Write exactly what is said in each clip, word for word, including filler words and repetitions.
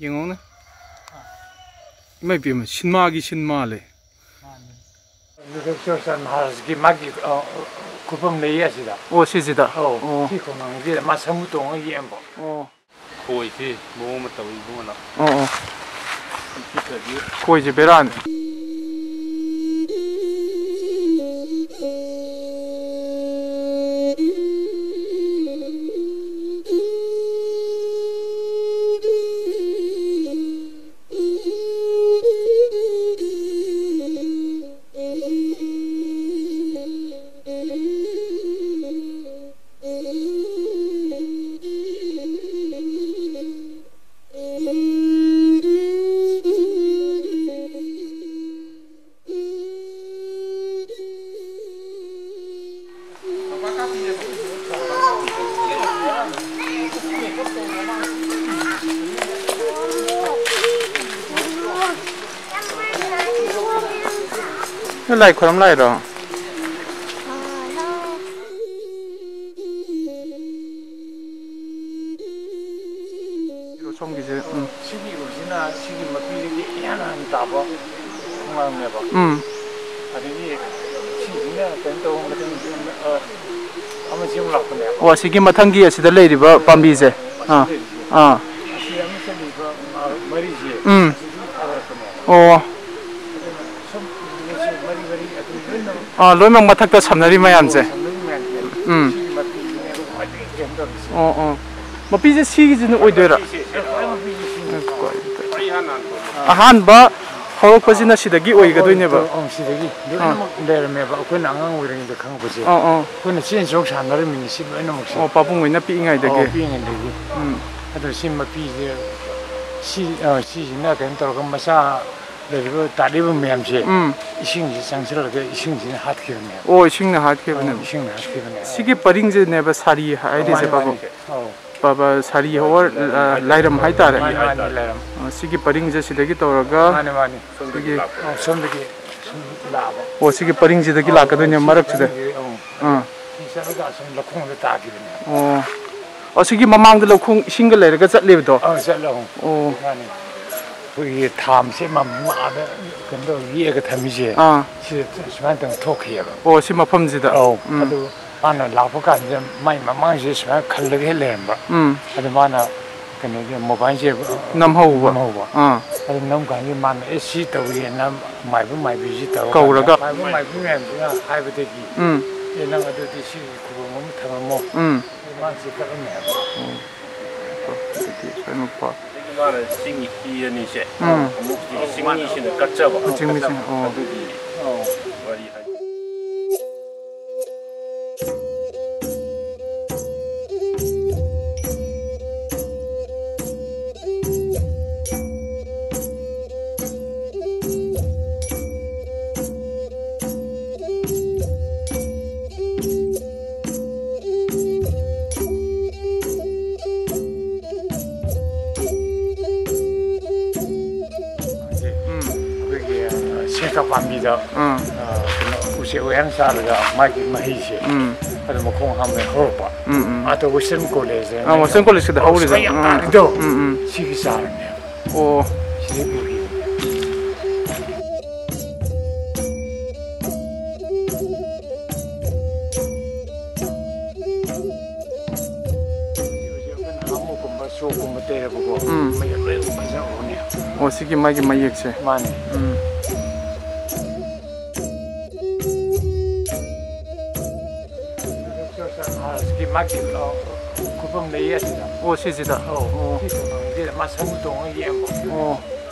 ꯌꯦꯡꯉꯣꯅꯦ꯫ ꯏꯃꯥ ꯏꯕꯦꯝꯃ, ꯁꯤꯅꯦꯃꯥꯒꯤ ꯁꯤꯟ ꯃꯥꯜꯂꯦ꯫ ꯃꯥꯅꯤ꯫ ꯌꯨꯒꯦꯁ꯭ꯋꯔ ꯆꯟ ꯃꯍꯥꯔꯥꯖꯀꯤ ꯃꯥꯒꯤ, ꯑ, ꯈꯨꯕꯝ ꯂꯩꯌꯦ ꯑꯁꯤꯗ꯫ ꯑꯣ, ꯁꯤꯁꯤꯗ? ꯑꯧ, ꯑꯣ꯫ ꯁꯤ ꯈꯣꯡꯅꯥꯡꯁꯤꯗ ꯃꯥ ꯁꯃꯨ ꯇꯣꯡꯉ ꯌꯦꯡꯕ꯫ ꯑꯣ꯫ ꯈꯣꯏꯁꯤ ꯃꯑꯣꯡ ꯑꯃ ꯇꯧꯏ ꯏꯕꯨꯡꯉꯣ꯫ ꯑꯣ, ꯑꯣ꯫ ꯁꯤ ꯄꯤꯛꯈ꯭ꯔꯗꯤ꯫ ꯈꯣꯏꯁꯦ ꯕꯦꯔꯥꯅꯤ꯫ ꯅꯣꯏ ꯂꯥꯏ ꯈꯣꯏꯔꯝ ꯂꯥꯛꯏꯔꯣ? ꯁꯣꯝꯒꯤꯁꯦ, ꯎꯝ꯫ ꯁꯤꯒꯤ ꯏꯔꯨꯁꯤꯅ ꯁꯤꯒꯤ ꯃꯄꯤꯗꯒꯤ ꯏꯍꯥꯟ ꯍꯥꯟꯅ ꯇꯥꯕ ꯈꯣꯡꯅꯥꯡꯅꯦꯕ꯫ ꯎꯝ꯫ ꯑꯗꯒꯤ ꯁꯤꯁꯤꯅ ꯀꯩꯅꯣ ꯇꯧꯕ ꯃꯇꯝꯗ, ꯑ, ꯑꯃꯁꯤ ꯑꯃꯨꯛ ꯂꯥꯛꯄꯅꯦꯕ꯫ ꯑꯣ, ꯑꯁꯤꯒꯤ ꯃꯊꯪꯒꯤ ꯑꯁꯤꯗ ꯂꯩꯔꯤꯕ ꯄꯥꯝꯕꯤꯁꯦ? ꯑꯥ꯫ ꯑꯥ꯫ ꯑꯁꯤ ꯑꯃ ꯆꯠꯂꯤꯕ ꯃꯔꯤꯁꯦ, ꯎꯝ꯫ ꯑꯁꯤꯁꯨ ꯊꯥꯗꯔꯛꯄꯅꯦꯕ꯫ ꯑꯣ꯫ ꯑꯗꯨꯅ ꯁꯨꯝ ꯃꯔꯤ ꯃꯔꯤ ꯑꯗꯨꯝ ꯂꯣꯏꯅꯃꯛ ꯑꯥ, ꯂꯣꯏꯅꯃꯛ ꯃꯊꯛꯇ ꯁꯝꯅꯔꯤ ꯃꯌꯥꯝꯁꯦ꯫ ꯁꯝꯅꯔꯤ ꯃꯌꯥꯝꯁꯦ꯫ ꯎꯝ꯫ ꯁꯤꯒꯤ ꯃꯄꯤꯁꯤꯅꯦꯕ ꯈ꯭ꯋꯥꯏꯗꯒꯤ ꯀꯩꯅꯣ ꯇꯧꯔꯤꯁꯦ꯫ ꯑꯣ, ꯑꯣ꯫ ꯃꯄꯤꯁꯦ ꯁꯤꯒꯤꯁꯤꯅ ꯑꯣꯏꯗꯣꯏꯔꯥ? ꯃꯄꯤꯁꯦ, ꯈ꯭ꯋꯥꯏ ꯃꯄꯤꯁꯦ ꯁꯤꯅꯤ꯫ ꯑꯍꯥꯟꯕ ꯍꯧꯔꯛꯄꯁꯤꯅ ꯁꯤꯗꯒꯤ ꯑꯣꯏꯒꯗꯣꯏꯅꯦꯕ꯫ ꯑꯧ, ꯁꯤꯗꯒꯤ ꯑꯥ꯫ ꯂꯣꯏꯅꯃꯛ ꯂꯩꯔꯝꯃꯦꯕ ꯑꯩꯈꯣꯏꯅ ꯑꯉꯥꯡ ꯑꯣꯏꯔꯤꯉꯩꯗ ꯈꯪꯉꯛꯄꯁꯦ꯫ ꯑꯣ, ꯑꯣ꯫ ꯑꯩꯈꯣꯏꯅ ꯆꯦꯟ ꯆꯣꯡ ꯁꯥꯟꯅꯔꯝꯃꯤꯅꯤ ꯁꯤ ꯂꯣꯏꯅꯃꯛꯁꯦ꯫ ꯑꯣ, ꯄꯥꯕꯨꯡ ꯍꯣꯏꯅ ꯄꯤꯛꯏꯉꯩꯗꯒꯤ꯫ ꯑꯣ, ꯄꯤꯛꯏꯉꯩꯗꯒꯤ꯫ ꯎꯝ꯫ ꯑꯗꯣ ꯁꯤ ꯃꯄꯤꯁꯦ, ꯁꯤ, ꯑ, ꯁꯤꯁꯤꯅ ꯀꯩꯅꯣ ꯇꯧꯔꯒ ꯃꯆꯥ ꯂꯩꯔꯤꯕ, ꯇꯥꯠꯂꯤꯕ ꯃꯌꯥꯝꯁꯦ ꯎꯝ꯫ ꯏꯁꯤꯡꯁꯤ ꯆꯪꯁꯤꯜꯂꯒ ꯏꯁꯤꯡꯁꯤꯅ ꯍꯥꯠꯈꯤꯕꯅꯦꯕ꯫ ꯑꯣ, ꯏꯁꯤꯡꯅ ꯍꯥꯠꯈꯤꯕꯅꯦꯕ꯫ ꯑꯣ, ꯏꯁꯤꯡꯅ ꯍꯥꯠꯈꯤꯕꯅꯦꯕ꯫ ꯁꯤꯒꯤ ꯄꯔꯤꯡꯁꯤꯅꯦꯕ ꯁꯥꯔꯤ ꯍꯥꯏꯔꯤꯁꯦ, ꯃꯥꯅꯤ, ꯄꯥꯕꯨꯡ? ꯃꯥꯅꯤ꯫ ꯑꯧ꯫ ꯄꯥꯕ ꯁꯥꯔꯤ ꯍꯣꯔ, ꯑ, ꯂꯥꯏꯔꯝ ꯍꯥꯏꯇꯥꯔꯦ꯫ ꯃꯥꯅꯤ, ꯃꯥꯅꯤ, ꯂꯥꯏꯔꯝ꯫ ꯑ, ꯁꯤꯒꯤ ꯄꯔꯤꯡꯁꯦ ꯁꯤꯗꯒꯤ ꯇꯧꯔꯒ ꯃꯥꯅꯤ, ꯃꯥꯅꯤ꯫ ꯑꯣ, ꯁꯣꯝꯗꯒꯤ ꯁꯨꯝ ꯂꯥꯛꯑꯕ꯫ ꯑꯣ, ꯁꯤꯒꯤ ꯄꯔꯤꯡꯁꯤꯗꯒꯤ ꯑꯧ, ꯂꯥꯛꯀꯗꯣꯏꯅꯦ ꯁꯤ ꯃꯔꯛꯁꯤꯗ꯫ ꯄꯔꯤꯡꯁꯤꯗꯒꯤ, ꯑꯧ꯫ ꯑꯥ꯫ ꯁꯤ ꯆꯠꯂꯒ ꯑꯁꯨꯝ ꯂꯧꯈꯣꯡꯗ ꯇꯥꯈꯤꯕꯅꯦ꯫ ꯑꯣ꯫ ꯑꯁꯤꯒꯤ ꯃꯃꯥꯡꯗ ꯂꯧꯈꯣꯡ ꯏꯁꯤꯡꯒ ꯂꯩꯔꯒ ꯆꯠꯂꯦꯕꯗꯣ? ꯑꯥ, ꯆꯠꯂꯦ꯫ ꯑꯣ꯫ ꯃꯥꯅꯤ꯫ ꯑꯩꯈꯣꯏꯒꯤ ꯊꯥꯝꯁꯦ ꯃ-, ꯃ-, ꯑꯥꯗ ꯀꯩꯅꯣ ꯇꯧꯔ ꯌꯦꯛꯑꯒ ꯊꯝꯃꯤꯁꯦ꯫ ꯑꯥ꯫ ꯁꯤꯗ ꯁꯨꯃꯥꯏꯅ ꯇꯧꯅ ꯊꯣꯛꯈꯤꯑꯕ꯫ ꯑꯣ, ꯁꯤ ꯃꯐꯝꯁꯤꯗ? ꯑꯧ꯫ ꯎꯝ꯫ ꯑꯗꯨ ꯃꯥꯅ ꯂꯥꯛꯄ ꯀꯥꯟꯁꯤꯗ ꯃꯥꯏ ꯃꯃꯥꯡꯁꯤꯗ ꯁꯨꯃꯥꯏꯅ ꯈꯜꯂꯒ ꯍꯦꯛ ꯂꯩꯔꯝꯕ꯫ ꯎꯝ꯫ ꯑꯗꯨ ꯃꯥꯅ ꯀꯩꯅꯣꯁꯦ, ꯃꯣꯕꯥꯏꯜꯁꯦ ꯅꯝꯍꯧꯕ꯫ ꯅꯝꯍꯧꯕ꯫ ꯑꯥ꯫ ꯑꯗꯨ ꯅꯝ ꯀꯥꯟꯁꯤꯗ ꯃꯥꯅ, "ꯑꯦ, ꯁꯤ ꯇꯧꯏꯑꯅ ꯃꯥꯏꯕ ꯃꯥꯏꯕꯤꯁꯤ ꯇꯧꯔꯀꯥꯟꯗ ꯀꯧꯔꯒ꯫ ꯃꯥꯏꯕ ꯃꯥꯏꯕꯤ ꯃꯌꯥꯝꯁꯤꯅ ꯍꯥꯏꯕꯗꯒꯤ, ꯎꯝ꯫ ꯑꯦ, ꯅꯪ ꯑꯗꯨꯗꯤ ꯁꯤꯒꯤ ꯈꯨꯕꯝ ꯑꯃ ꯊꯝꯃꯝꯃꯣ"꯫ ꯎꯝ꯫ ꯑꯗꯨ ꯃꯥꯅ ꯁꯤ ꯀꯛꯑꯝꯃꯦ ꯍꯥꯏꯕ꯫ ꯑꯣ꯫ ꯑꯗꯨꯗꯤ ꯁ꯭ꯋꯥꯏ ꯃꯄꯥ꯫ ꯑꯗꯒꯤ ꯃꯥꯅ ꯆꯤꯡꯒꯤ ꯍꯤ ꯑꯅꯤꯁꯦ, ꯎꯝ꯫ ꯑꯃꯨꯛ ꯆꯤꯡ ꯑꯅꯤꯁꯤꯅ ꯀꯠꯆꯕ꯫ ꯆꯤꯡ ꯃꯤꯁꯤꯡ, ꯑꯣ꯫ ꯑꯗꯨꯒꯤ ꯋꯥꯔꯤ ꯍꯥꯏ꯫ ꯎꯝ꯫ ꯑꯩꯈꯣꯏꯒꯤ, ꯑ, ꯁꯦꯡꯀꯥ ꯄꯥꯝꯕꯤꯗ, ꯎꯝ꯫ ꯑ, ꯀꯩꯅꯣ, ꯎꯆꯦꯛ ꯋꯥꯌꯥꯅ ꯆꯥꯔꯒ ꯃꯥꯒꯤ ꯃꯍꯩꯁꯦ, ꯎꯝ꯫ ꯑꯗꯨ ꯃꯈꯣꯡ ꯍꯥꯝꯕꯗ ꯍꯧꯔꯛꯄ꯫ ꯎꯝ, ꯎꯝ꯫ ꯑꯗꯣ Western College ꯑ, Western College ꯁꯤꯗ ꯍꯧꯔꯤꯗꯣ꯫ ꯁ꯭ꯋꯥꯏ ꯌꯥꯝ ꯎꯝ, ꯎꯝ꯫ ꯇꯥꯔꯤꯗꯣ꯫ ꯎꯝ, ꯎꯝ꯫ ꯁꯤꯒꯤ ꯆꯥꯔꯅꯦꯕ꯫ ꯑꯣ꯫ ꯁꯤꯗꯩ ꯄꯨꯈꯤꯕꯅꯦ꯫ ꯍꯧꯖꯤꯛ ꯑꯩꯈꯣꯏꯅ ꯍꯥꯃꯨꯒꯨꯝꯕ, ꯆꯣꯛꯀꯨꯝꯕ ꯇꯩꯔꯕꯀꯣ, ꯎꯝ꯫ ꯃꯌꯦꯛ ꯂꯣꯏ ꯐꯖ ꯍꯧꯔꯅꯤ꯫ ꯑꯣ, ꯁꯤꯒꯤ ꯃꯥꯒꯤ ꯃꯌꯦꯛꯁꯦ꯫ ꯃꯥꯅꯦ꯫ ꯎꯝ꯫ ꯍꯧꯖꯤꯛ ꯃꯥꯒꯤ, ꯑ, ꯈꯨꯕꯝ ꯂꯩꯌꯦ ꯑꯁꯤꯗ꯫ ꯑꯣ, ꯁꯤꯁꯤꯗ? ꯑꯧ꯫ ꯑꯣ꯫ ꯁꯤ ꯈꯨꯕꯝꯁꯤꯗ ꯃꯥ ꯁꯃꯨ ꯇꯣꯡꯉ ꯌꯦꯡꯕ꯫ ꯑꯣ꯫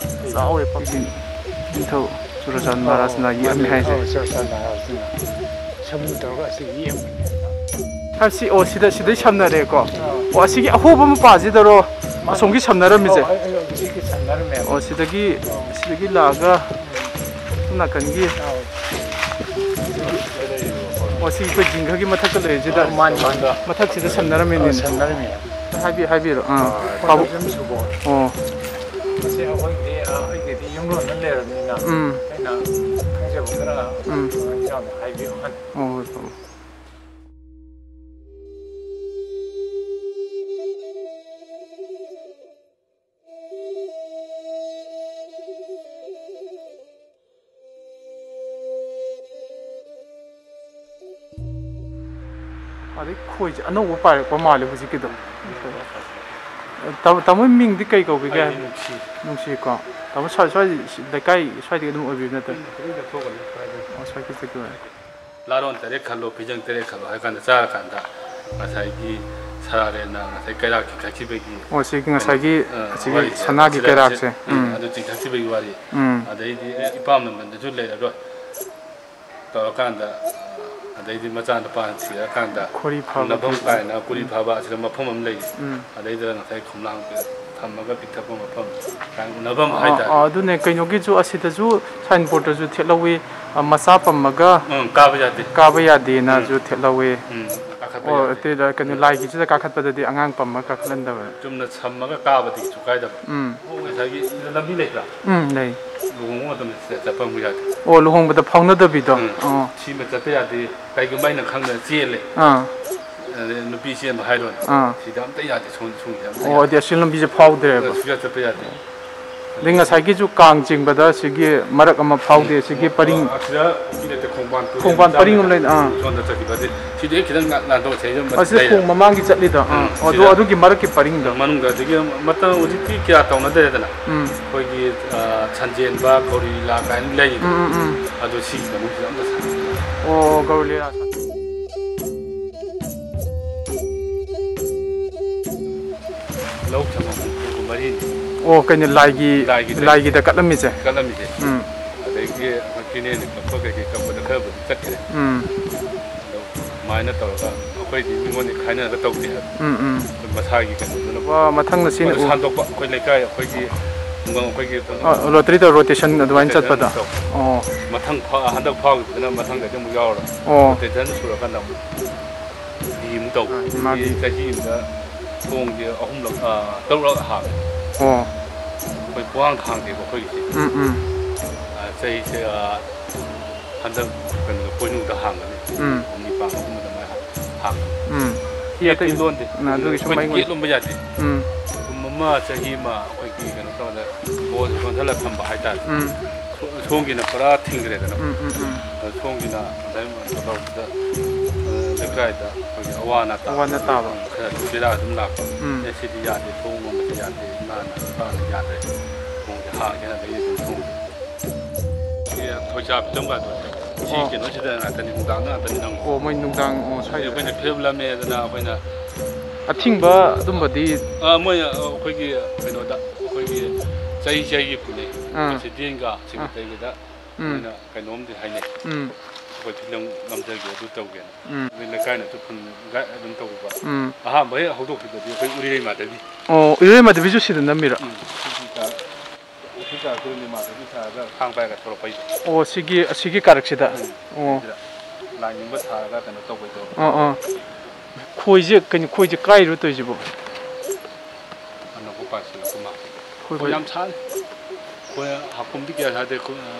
ꯆꯥꯎꯔꯦ ꯄꯥꯛꯄꯤ꯫ ꯅꯤꯡꯊꯧ ꯆꯨꯔꯆꯥꯟ ꯃꯍꯥꯔꯥꯖꯅ ꯌꯦꯛꯑꯝꯃꯦ ꯍꯥꯏꯁꯦ꯫ ꯑꯧ, ꯆꯨꯔꯆꯥꯟ ꯃꯍꯥꯔꯥꯖꯅ ꯁꯃꯨ ꯇꯧꯔꯒ ꯑꯁꯤ ꯌꯦꯛꯑꯝꯕꯅꯦ꯫ ꯍꯥꯏꯕꯁꯤ, ꯑꯣ, ꯁꯤꯗ, ꯁꯤꯗꯩ ꯁꯝꯅꯔꯦꯀꯣ꯫ ꯑꯧ꯫ ꯑꯣ, ꯑꯁꯤꯒꯤ ꯑꯍꯣꯕ ꯃꯄꯥꯁꯤꯗꯔꯣ ꯃꯥꯅꯦ꯫ ꯑꯁꯣꯝꯒꯤ ꯁꯝꯅꯔꯝꯃꯤꯁꯦ? ꯑꯧ, ꯑꯩ ꯍꯧꯖꯤꯛꯀꯤ ꯁꯝꯅꯔꯝꯃꯦꯕ꯫ ꯑꯣ, ꯁꯤꯗꯒꯤ, ꯑꯧ꯫ ꯁꯤꯗꯒꯤ ꯂꯥꯛꯑꯒ ꯁꯣꯝ ꯅꯥꯀꯟꯒꯤ ꯑꯧ꯫ ꯑꯣ, ꯁꯤ ꯑꯩꯈꯣꯏ ꯖꯤꯡꯒꯒꯤ ꯃꯊꯛꯇ ꯂꯩꯔꯤꯁꯤꯗ? ꯑꯧ, ꯃꯥꯅꯤ, ꯃꯥꯅꯤ꯫ ꯃꯊꯛꯁꯤꯗ ꯁꯝꯅꯔꯝꯃꯤꯅꯤꯅꯦ꯫ ꯑꯧ, ꯁꯝꯅꯔꯝꯃꯤꯅꯦ꯫ ꯍꯥꯏꯕꯤ-, ꯍꯥꯏꯕꯤꯔꯣ꯫ ꯑꯥ, ꯑꯥ, ꯄꯥꯕꯨꯡ꯫ ꯄꯥꯕꯨꯡ ꯁꯨꯕꯣ꯫ ꯑꯣ꯫ ꯃꯁꯤ ꯑꯩꯈꯣꯏꯒꯤꯗꯤ, ꯑ, ꯑꯩꯒꯤꯗꯤ ꯌꯨꯝꯂꯣꯟꯅ ꯂꯩꯔꯕꯅꯤꯅ ꯎꯝ꯫ ꯑꯩꯅ ꯈꯪꯖꯕ ꯈꯔ ꯎꯝ꯫ ꯏꯆꯥꯎꯗ ꯍꯥꯏꯕꯤꯌꯨ ꯍꯥꯏꯅ꯫ ꯑꯣ, ꯍꯣꯏ, ꯄꯥꯕꯨꯡ꯫ ꯑꯗꯩ ꯈꯣꯏꯁꯦ ꯑꯅꯧꯕ ꯄꯥꯏꯔꯛꯄ ꯃꯥꯜꯂꯦ ꯍꯧꯖꯤꯛꯀꯤꯗꯣ꯫ ꯇꯥꯃꯣ, ꯇꯥꯃꯣ ꯃꯤꯡꯗꯤ ꯀꯩ ꯀꯧꯕꯤꯒꯦ? ꯑꯩꯗꯤ ꯅꯨꯡꯁꯤ꯫ ꯅꯨꯡꯁꯤꯀꯣ꯫ ꯇꯥꯃꯣ ꯁ꯭ꯋꯥꯏ, ꯁ꯭ꯋꯥꯏ ꯂꯩꯀꯥꯏ ꯁ꯭ꯋꯥꯏꯗꯒꯤ ꯑꯗꯨꯝ ꯑꯣꯏꯕꯤꯕ ꯅꯠꯇ꯭ꯔꯣ? ꯌꯨꯝꯗ ꯈꯤꯇꯪ ꯆꯠꯊꯣꯛꯀꯅꯤ ꯁ꯭ꯋꯥꯏꯗ꯫ ꯑꯣ, ꯁ꯭ꯋꯥꯏꯒꯤ ꯆꯠꯈꯤꯕ꯫ ꯂꯥꯔꯣꯟ ꯇꯔꯦꯠ ꯈꯜꯂꯣ, ꯐꯤꯖꯪ ꯇꯔꯦꯠ ꯈꯜꯂꯣ ꯍꯥꯏ ꯀꯥꯟꯗ ꯆꯥꯔꯀꯥꯟꯗ ꯉꯁꯥꯏꯒꯤ ꯁꯔꯥꯔꯦꯟꯅ ꯉꯁꯥꯏ ꯀꯩꯔꯥꯛ ꯆꯤꯡꯈꯠꯈꯤꯕꯒꯤ ꯑꯣ, ꯁꯤꯒꯤ ꯉꯁꯥꯏꯒꯤ, ꯑ, ꯑꯁꯤꯒꯤ ꯋꯥꯔꯤꯁꯦ, ꯁꯅꯥꯒꯤ ꯁꯤꯔ-, ꯀꯩꯔꯥꯛꯁꯦ꯫ ꯁꯤ-, ꯎꯝ, ꯎꯝ꯫ ꯑꯗꯨ ꯆꯤꯡꯈꯠꯈꯤꯕꯒꯤ ꯋꯥꯔꯤ꯫ ꯎꯝ꯫ ꯑꯗꯩꯗꯤ ꯏꯄꯥꯝ ꯂꯝꯗꯝꯗꯁꯨ ꯂꯩꯔꯔꯣꯏ꯫ ꯇꯧꯔꯀꯥꯟꯗ, ꯑꯗꯩꯗꯤ ꯃꯆꯥꯅꯨꯄꯥꯅ ꯊꯤꯔꯀꯥꯟꯗ ꯈꯣꯔꯤ ꯐꯕ ꯎꯅꯐꯝ ꯊꯤꯕ꯫ ꯀꯥꯏꯅ ꯀꯨꯔꯤ ꯎꯝ꯫ ꯐꯕ ꯑꯁꯤꯗ ꯃꯐꯝ ꯑꯃ ꯂꯩꯔꯤ꯫ ꯎꯝ꯫ ꯑꯗꯩꯗꯨꯗ ꯉꯁꯥꯏ ꯈꯣꯝꯂꯥꯡ ꯊꯝꯃꯒ ꯄꯤꯛꯊꯛꯄ ꯃꯐꯝ ꯀꯥꯏꯅ ꯎꯅꯐꯝ ꯑꯥ, ꯍꯥꯏꯇꯥꯔꯦ꯫ ꯑꯥ, ꯑꯗꯨꯅꯦ, ꯀꯩꯅꯣꯒꯤꯁꯨ ꯑꯁꯤꯗꯁꯨ ꯁꯥꯏꯟꯕꯣꯔꯗꯇꯁꯨ ꯊꯦꯠꯍꯧꯋꯤ, ꯑ, ꯃꯆꯥ ꯄꯝꯃꯒ ꯎꯝ, ꯀꯥꯕ ꯌꯥꯗꯦ꯫ ꯀꯥꯕ ꯌꯥꯗꯦꯅꯁꯨ ꯎꯝ꯫ ꯊꯦꯠꯍꯧꯋꯤ꯫ ꯎꯝ, ꯀꯥꯈꯠꯄ ꯑꯣ, ꯌꯥꯗꯦ꯫ ꯑꯇꯩꯗ ꯀꯩꯅꯣ, ꯎꯝ꯫ ꯂꯥꯏꯒꯤꯁꯤꯗ ꯀꯥꯈꯠꯄꯗꯗꯤ ꯑꯉꯥꯡ ꯄꯝꯃ ꯀꯥꯈꯠꯍꯟꯗꯕ꯫ ꯆꯨꯝꯅ ꯁꯝꯃꯒ ꯀꯥꯕꯗꯤ ꯀꯩꯁꯨ ꯀꯥꯏꯗꯕ꯫ ꯎꯝ꯫ ꯉꯁꯥꯏꯒꯤ ꯁꯤꯗ ꯂꯝꯕꯤ ꯂꯩꯇ꯭ꯔꯥ? ꯎꯝ, ꯂꯩ꯫ ꯂꯨꯍꯣꯡꯕ ꯃꯇꯝꯗ ꯁꯤꯗ ꯆꯠꯄ ꯑꯃꯨꯛ ꯌꯥꯗꯦ꯫ ꯑꯣ, ꯂꯨꯍꯣꯡꯕꯗ ꯐꯥꯎꯅꯗꯕꯤꯗꯣ? ꯎꯝ꯫ ꯑꯣ꯫ ꯁꯤꯃ ꯆꯠꯄ ꯌꯥꯗꯦ꯫ ꯀꯩꯒꯨꯝꯕ ꯑꯩꯅ ꯈꯪꯗꯅ ꯆꯦꯜꯂꯦ꯫ ꯑꯥ꯫ ꯑꯗꯩ ꯅꯨꯄꯤ ꯆꯦꯟꯕ ꯍꯥꯏꯔꯣꯅꯦ꯫ ꯑꯥ꯫ ꯁꯤꯗ ꯑꯝꯇ ꯌꯥꯗꯦ, ꯁꯣꯝ-, ꯁꯣꯝꯒꯤꯗ ꯑꯝꯇ ꯑꯣ, ꯌꯥꯗꯦ꯫ ꯑꯗꯤ ꯑꯁꯤ ꯂꯝꯕꯤꯁꯦ ꯐꯥꯎꯗ꯭ꯔꯦꯕ? ꯁꯤꯗ ꯆꯠꯄ ꯌꯥꯗꯦ꯫ ꯑꯗꯩ ꯉꯁꯥꯏꯒꯤꯁꯨ ꯀꯥꯡ ꯆꯤꯡꯕꯗ ꯁꯤꯒꯤ ꯃꯔꯛ ꯑꯃ ꯐꯥꯎꯗꯦ, ꯎꯝ꯫ ꯁꯤꯒꯤ ꯄꯔꯤꯡ ꯑ, ꯑꯁꯤꯗ ꯅꯨꯄꯤ ꯂꯩꯇꯦ, ꯈꯣꯡꯕꯥꯟ ꯇꯨꯔꯦꯜ ꯈꯣꯡꯕꯥꯟ ꯃꯆꯥ ꯄꯔꯤꯡ ꯑꯃ ꯑꯃꯗ ꯂꯩ, ꯑꯥ꯫ ꯁꯣꯝꯗ ꯆꯠꯈꯤꯕ꯫ ꯑꯗꯩ ꯁꯤꯗꯤ ꯈꯤꯇꯪ ꯂꯥꯟ-, ꯂꯥꯟꯊꯣꯛꯑꯁꯦ, ꯑꯩꯁꯨ ꯑꯁꯤ ꯂꯩꯔꯦ꯫ ꯈꯣꯡ ꯃꯃꯥꯡꯒꯤ ꯆꯠꯂꯤꯗꯣ, ꯑꯥ꯫ ꯎꯝ, ꯑꯣ, ꯑꯗꯨ ꯁꯤꯗ꯫ ꯑꯗꯨꯒꯤ ꯃꯔꯛꯀꯤ ꯄꯔꯤꯡꯗꯣ? ꯎꯝ, ꯃꯅꯨꯡꯗ꯫ ꯑꯗꯒꯤ ꯃꯇꯝ ꯍꯧꯖꯤꯛꯇꯤ ꯀꯌꯥ ꯇꯧꯅꯗ꯭ꯔꯦꯗꯅ꯫ ꯎꯝ꯫ ꯑꯩꯈꯣꯏꯒꯤ, ꯑ, ꯁꯟꯖꯦꯟꯕ, ꯒꯧꯔꯤ ꯂꯤꯂꯥ ꯀꯥꯏꯅ ꯂꯩꯔꯤꯗꯣ꯫ ꯎꯝ, ꯎꯝ, ꯎꯝ꯫ ꯑꯗꯨ ꯁꯤꯒꯤ ꯃꯅꯨꯡꯁꯤꯗ ꯑꯝꯇ ꯁꯥꯟꯅꯗꯦ꯫ ꯑꯣ, ꯒꯧꯔꯤ ꯂꯤꯂꯥ ꯁꯥꯟꯅ-, ꯂꯧ ꯁꯪꯉꯝ ꯍꯨꯝꯐꯨ ꯃꯔꯤꯅꯤ꯫ ꯑꯣ, ꯀꯩꯅꯣ, ꯂꯥꯏꯒꯤ, ꯂꯥꯏꯒꯤꯗ꯫ ꯂꯥꯏꯒꯤꯗ ꯀꯠꯂꯝꯃꯤꯁꯦ? ꯀꯠꯂꯝꯃꯤꯁꯦ꯫ ꯎꯝ꯫ ꯑꯗꯒꯤ ꯑꯩꯈꯣꯏ ꯀꯦꯅꯦꯜ ꯀꯛꯄ ꯀꯩꯀꯩ ꯀꯛꯄꯗ ꯈꯔꯕꯨꯗꯤ ꯆꯠꯈ꯭ꯔꯦ꯫ ꯎꯝ꯫ ꯑꯗꯣ ꯑꯗꯨꯃꯥꯏꯅ ꯇꯧꯔꯒ ꯑꯩꯈꯣꯏꯗꯤ ꯃꯤꯉꯣꯟꯗ ꯈꯥꯏꯅꯔꯒ ꯇꯧꯗꯦ ꯍꯥꯏꯕ꯫ ꯎꯝ, ꯎꯝ꯫ ꯑꯩꯈꯣꯏ ꯃꯁꯥꯒꯤ ꯀꯩꯅꯣꯗꯨꯅ ꯋꯥ, ꯃꯊꯪꯗ ꯁꯤꯅ ꯑꯩꯈꯣꯏꯅ ꯎ-, ꯁꯥꯟꯗꯣꯛꯄ, ꯑꯩꯈꯣꯏ ꯂꯩꯀꯥꯏ, ꯑꯩꯈꯣꯏꯒꯤ ꯈꯨꯡꯒꯪ, ꯑꯩꯈꯣꯏꯒꯤ ꯑ, ꯂꯣꯇꯔꯤ ꯇꯧꯔ ꯔꯣꯇꯦꯁꯟ ꯑꯗꯨꯃꯥꯏꯅ ꯔꯣꯇꯦꯁꯟ ꯆꯠꯄꯗ? ꯇꯧꯕ꯫ ꯑꯣ꯫ ꯃꯊꯪ ꯐꯥ-, ꯍꯟꯗꯛ ꯐꯥꯎꯈꯤꯕꯗꯨꯅ ꯃꯊꯪꯗꯗꯤ ꯑꯃꯨꯛ ꯌꯥꯎꯔꯔꯣꯏ꯫ ꯑꯣ꯫ ꯔꯣꯇꯦꯁꯟ ꯁꯨꯔꯀꯥꯟꯗ ꯑꯃꯨꯛ ꯍꯤ ꯑꯃꯨꯛ ꯇꯧꯕ꯫ ꯃꯥꯒꯤ ꯍꯤ ꯆꯍꯤ ꯑꯃꯗ ꯊꯣꯡꯁꯦ ꯑꯍꯨꯝꯂꯛ, ꯑ, ꯇꯔꯨꯛꯂꯛ ꯍꯥꯡꯉꯦ꯫ ꯑꯣ꯫ ꯑꯩꯈꯣꯏ ꯄꯣꯂꯥꯡ ꯈꯥꯡꯗꯦꯕ ꯑꯩꯈꯣꯏꯒꯤꯁꯦ꯫ ꯎꯝ, ꯎꯝ꯫ ꯑ, ꯆꯍꯤꯁꯦ, ꯑ, ꯍꯟꯗꯛ ꯀꯩꯅꯣꯗ ꯄꯣꯏꯅꯨꯗ ꯍꯥꯡꯒꯅꯤ꯫ ꯎꯝ꯫ ꯅꯨꯃꯤꯠ ꯅꯤꯄꯥꯟ ꯑꯍꯨꯝ ꯑꯗꯨꯃꯥꯏꯅ ꯍꯥꯡꯒꯅꯤ꯫ ꯎꯝ꯫ ꯒꯦꯠꯇꯤ ꯑꯇꯩ-, ꯂꯣꯟꯗꯦ꯫ ꯎꯝ, ꯑꯗꯨꯒꯤ ꯁꯨꯝ ꯑꯩꯈꯣꯏꯗꯤ ꯃꯩ ꯒꯦꯠ ꯂꯣꯟꯕ ꯌꯥꯗꯦ꯫ ꯎꯝ꯫ ꯀꯨꯝ ꯑꯃ, ꯆꯍꯤ ꯑꯃ ꯑꯩꯈꯣꯏꯒꯤ ꯀꯩꯅꯣ ꯇꯧꯔꯒ ꯕꯣꯜ ꯆꯣꯟꯊꯜꯂ ꯊꯝꯕ ꯍꯥꯏꯇꯥꯔꯦ꯫ ꯎꯝ꯫ ꯁꯣ-, ꯁꯣꯝꯒꯤꯅ ꯄꯨꯔꯥ ꯊꯤꯡꯈ꯭ꯔꯦꯗꯅ꯫ ꯎꯝ, ꯎꯝ, ꯎꯝ꯫ ꯑꯗꯣ ꯁꯣꯝꯒꯤꯅ ꯉꯁꯥꯏ ꯇꯧꯔꯛꯄꯗ, ꯑ, ꯂꯩꯀꯥꯏꯗ ꯑꯩꯈꯣꯏꯒꯤ ꯑꯋꯥ ꯑꯅꯥ ꯇꯥꯕ ꯑꯋꯥ ꯑꯅꯥ ꯇꯥꯕ꯫ ꯈꯔ ꯑꯗꯨꯝ ꯕꯦꯔꯥ ꯑꯗꯨꯝ ꯂꯥꯛꯄ꯫ ꯎꯝ꯫ "ꯑꯦ, ꯁꯤꯗꯤ ꯌꯥꯗꯦ, ꯊꯣꯡ ꯂꯣꯟꯕꯁꯦ ꯌꯥꯗꯦ, ꯏꯃꯥꯅ ꯏꯄꯥꯅ ꯌꯥꯗ꯭ꯔꯦ, ꯊꯣꯡꯁꯦ ꯍꯥꯡꯒꯦꯅ" ꯑꯗꯩ ꯑꯗꯨꯝ ꯊꯣꯡ ꯁꯤ ꯊꯣꯏꯆꯥ ꯐꯤꯂꯝ ꯀꯥꯗꯣ ꯁꯤ ꯑꯣ꯫ ꯀꯩꯅꯣꯁꯤꯗ ꯉꯥꯛꯇꯅꯤ, ꯅꯨꯡꯗꯥꯡꯗ ꯉꯥꯛꯇꯅꯤ ꯅꯪ꯫ ꯑꯣ, ꯃꯣꯏ ꯅꯨꯡꯗꯥꯡ, ꯑꯣ, ꯁ꯭ꯋꯥꯏꯗ꯫ ꯑꯩꯈꯣꯏꯅ ꯐꯤꯂꯝ ꯂꯝꯃꯦꯗꯅ ꯑꯩꯈꯣꯏꯅ ꯑꯊꯤꯡꯕ ꯑꯗꯨꯝꯕꯗꯤ ꯑ, ꯃꯣꯏ, ꯑ, ꯑꯩꯈꯣꯏꯒꯤ ꯀꯩꯅꯣꯗ ꯑꯩꯈꯣꯏꯒꯤ ꯆꯍꯤ ꯆꯍꯤꯒꯤ ꯄꯨꯅꯩ꯫ ꯑꯥ꯫ ꯄ꯭ꯔꯦꯁꯤꯗꯦꯟꯒ ꯑꯥ꯫ ꯁꯦꯀ꯭ꯔꯦꯇꯔꯤꯒꯗ ꯎꯝ꯫ ꯃꯣꯏꯅ ꯀꯩꯅꯣꯝꯗꯤ ꯍꯥꯏꯅꯩ꯫ ꯎꯝ꯫ ꯑꯩꯈꯣꯏ ꯐꯤꯂꯝ ꯅꯝꯖꯒꯦ, ꯑꯗꯨ ꯇꯧꯒꯦꯅ꯫ ꯎꯝ꯫ ꯑꯗꯩ ꯂꯩꯀꯥꯏꯅꯁꯨ ꯐꯨꯟ ꯒꯥꯏꯗ ꯑꯗꯨꯝ ꯇꯧꯕ꯫ ꯎꯝ꯫ ꯑꯍꯥꯟꯕ ꯍꯦꯛ ꯍꯧꯗꯣꯛꯈꯤꯕꯗꯗꯤ ꯑꯩꯈꯣꯏ ꯎꯔꯤꯔꯩ ꯃꯥꯙꯕꯤ꯫ ꯑꯣ, ꯎꯔꯤꯔꯩ ꯃꯥꯙꯕꯤꯁꯨ ꯁꯤꯗ ꯅꯝꯃꯤꯔꯣ? ꯎꯝ꯫ ꯁꯤꯁꯤ ꯇꯥ-, ꯁꯤ ꯇꯥꯔꯛꯇꯣꯏꯅꯤ, ꯃꯥꯙꯕꯤ ꯁꯥꯔꯒ ꯈꯥꯡ ꯄꯥꯏꯔꯒ ꯊꯣꯔꯛꯄꯩꯗꯣ꯫ ꯑꯣ, ꯁꯤꯒꯤ, ꯑꯁꯤꯒꯤ ꯀꯥꯔꯛꯁꯤꯗ? ꯎꯝ꯫ ꯑꯣ꯫ ꯁꯤꯗ ꯂꯥꯏꯅꯤꯡꯕ ꯁꯥꯔꯒ ꯀꯩꯅꯣ ꯇꯧꯕꯩꯗꯣ꯫ ꯑꯥ, ꯑꯥ꯫ ꯈꯣꯏꯁꯦ ꯀꯩꯅꯣ, ꯈꯣꯏꯁꯦ ꯀꯥꯏꯔꯣ ꯇꯧꯔꯤꯁꯤꯕꯣ? ꯑꯅꯧꯕ ꯄꯥꯏꯁꯤꯜꯂꯛꯄ ꯃꯥꯜꯂꯦ꯫ ꯈꯣꯏ ꯈꯣꯏ ꯀꯥꯏ- ꯌꯥꯝ ꯁꯥꯔꯦ꯫ ꯈꯣꯏ ꯍꯥꯀꯨꯝꯗꯤ ꯀꯌꯥ ꯁꯥꯗꯦ꯫ ꯈꯣꯏ, ꯑ,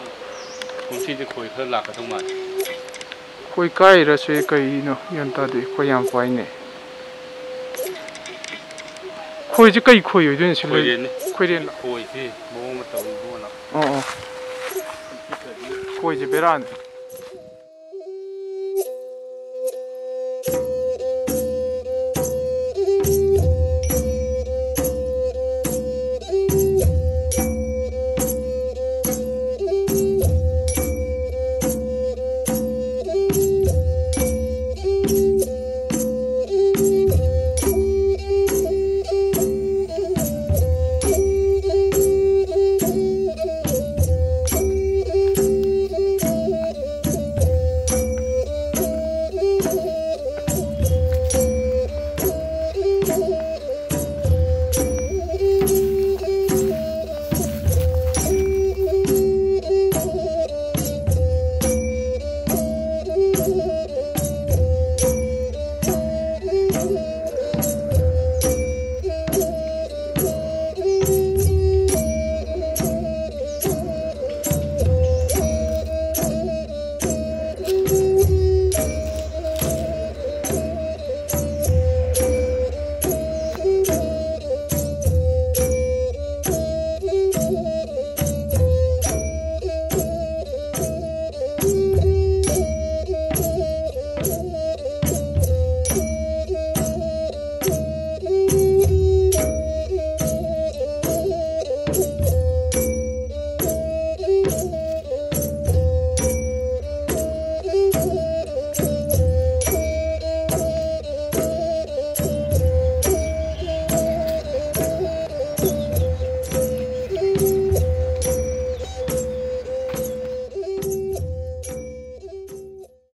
ꯀꯨꯝꯁꯤꯗꯤ ꯈꯣꯏ ꯈꯔ ꯂꯥꯛꯀꯗꯧ ꯃꯥꯜꯂꯦ꯫ ꯈꯣꯏ ꯀꯥꯏꯔꯁꯦ ꯀꯩꯅꯣ ꯒ꯭ꯌꯥꯟ ꯇꯥꯗꯦ꯫ ꯈꯣꯏ ꯌꯥꯝ ꯄꯥꯏꯅꯦ꯫ ꯈꯣꯏꯁꯦ ꯀꯩ ꯈꯣꯏ ꯑꯣꯏꯗꯣꯏꯅꯣ ꯁꯤ ꯂꯩ-, ꯈꯣꯏꯔꯦꯟꯅꯤ꯫ ꯈꯣꯏꯔꯦꯟ꯫ ꯈꯣꯏꯁꯤ ꯃꯑꯣꯡ ꯑꯃ ꯇꯧꯏ ꯏꯕꯨꯡꯉꯣ ꯅꯪ꯫ ꯑꯣ, ꯑꯣ꯫ ꯈꯣꯏꯁꯦ ꯕꯦꯔꯥꯅꯤ꯫